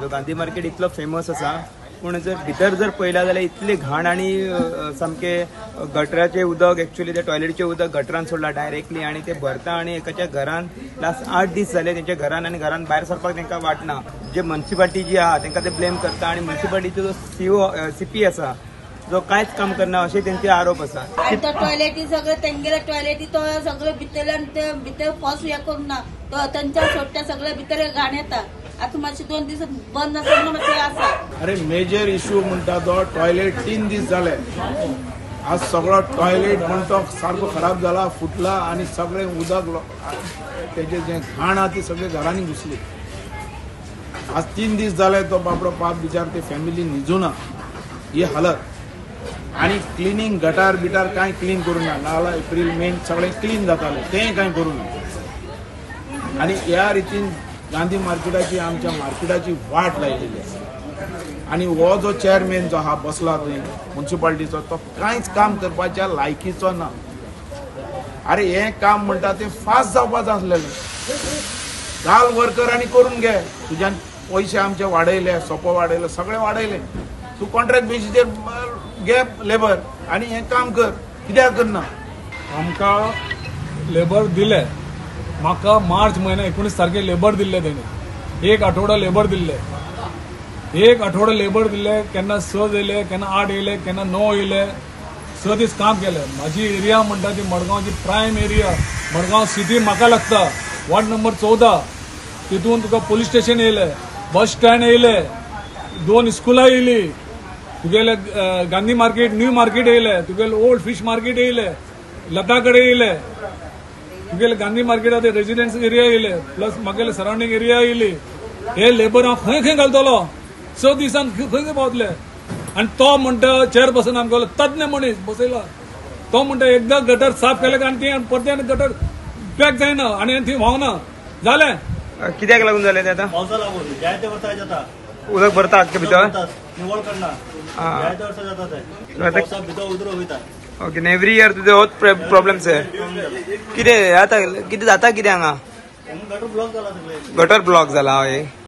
जो गांधी मार्केट इतलो फेमस आसा, पूण जर भितर जर पळयला जाल्यार इतली घाण आनी सामके गटराचें उदक, एक्चुअली ते टॉयलेटीचें उदक गटरान सोडलां डायरेक्टली आनी ते भरता आनी एकाच्या घरान लास्ट 8 दीस जाले तेंच्या घरान आनी घरान भायर सरपाक तांकां वाटना. जे म्युनिसिपालिटी जी आहा तांकां ते ब्लेम करता आनी म्युनिसिपालिटीचो जो सीपी आसा जो कांयच काम करना अशें तेंचे आरोप आसा. टॉयलेटी सगळे तेंगेले टॉयलेटी तो सगळे भितरल्यान ते भितर फस हे करून ना तो तेंच्या सोडटा, सगळे भितर घाण येता. आता मातशे 2 दीस बंद आसा मातशें आसा. अरे मेजर इश्यू म्हणटा तो टॉयलेट 3 दीस जाले, आज सगळो टॉयलेट म्हणतो सारको खराब जाला, फुटला आनी सगळें उदक तेजे जे घाण आहा ती सगळे घरांनी घुसली. आज 3 दीस जाले तो बाबडो पाप बिचार ते फॅमिली न्हिजूना ही हालत. आनी क्लिनींग गटार बिटार कांय क्लीन करूं ना, नाजाल्यार एप्रील मेन सगळें क्लीन जातालें, तेंय कांय करूं ना. आनी ह्या रितीन गांधी मार्केटाची आमच्या मार्केटाची वाट लायलेली आसा. आनी हो जो चेअरमॅन जो आहा बसला थंय म्युनिसिपालिटीचो तो कांयच काम करपाच्या लायकीचो ना. अरे हें काम म्हणटा तें फास्ट जावपाचें आसलेलें, घाल वर्कर आनी करून घे. तुज्यान पयशे आमचे वाडयले, सोपो वाडयले, सगळें वाडयलें, तूं कॉन्ट्रॅक्ट बेजीचेर घे लेबर आनी हें काम कर, कित्याक करना? आमकां लेबर दिले, म्हाका मार्च म्हयन्या 19 तारखे लेबर दिल्ले तेणी, एक आठवडो लेबर दिल्ले, एक आठवडो लेबर दिल्ले. केन्ना 6 येयले, केन्ना 8 येयले, केन्ना 9 येयले. 6 दीस काम केलें. म्हाजी एरिया म्हणटा ती मडगांवची प्रायम एरिया, मडगांव सिटी म्हाका लागता, वॉर्ड नंबर 14. तितून तुका पोलीस स्टेशन येयलें, बस स्टँड येयलें, 2 स्कुलां येयली, तुगेले गांधी मार्केट न्यू मार्केट येयले, तुगेले ओल्ड फीश मार्केट येयले, लता कडेन येयले, तुगेले गांधी मार्केटात रेजिडेन्स एरिया येयले, प्लस म्हागेले सरावंडींग एरिया येयली. हे लेबर हांव खंय खंय घालतलो? 6 दिसान खंय खंय पावतले? आनी तो म्हणटा चेअरपर्सन आमगेलो तज्ञ मनीस बसयला, तो म्हणटा एकदां गटर साफ केलें आनी ती परते गटर पॅक जायना आनी थंय व्हांवना. जालें कित्याक लागून जालें तें? आतां पावसा लागून जायते वर्सां जाता, उदक भरता आख्खे भितर, निवळ करना, जायते वर्सां जाता तें, पावसा भितर उदक वयता. ओके, एवरी इयर तुजे होच प्रॉब्लेम्स कितें आतां कितें जाता कितें हांगा? गटर ब्लॉक जाला, गटर ब्लॉक जाला. हय.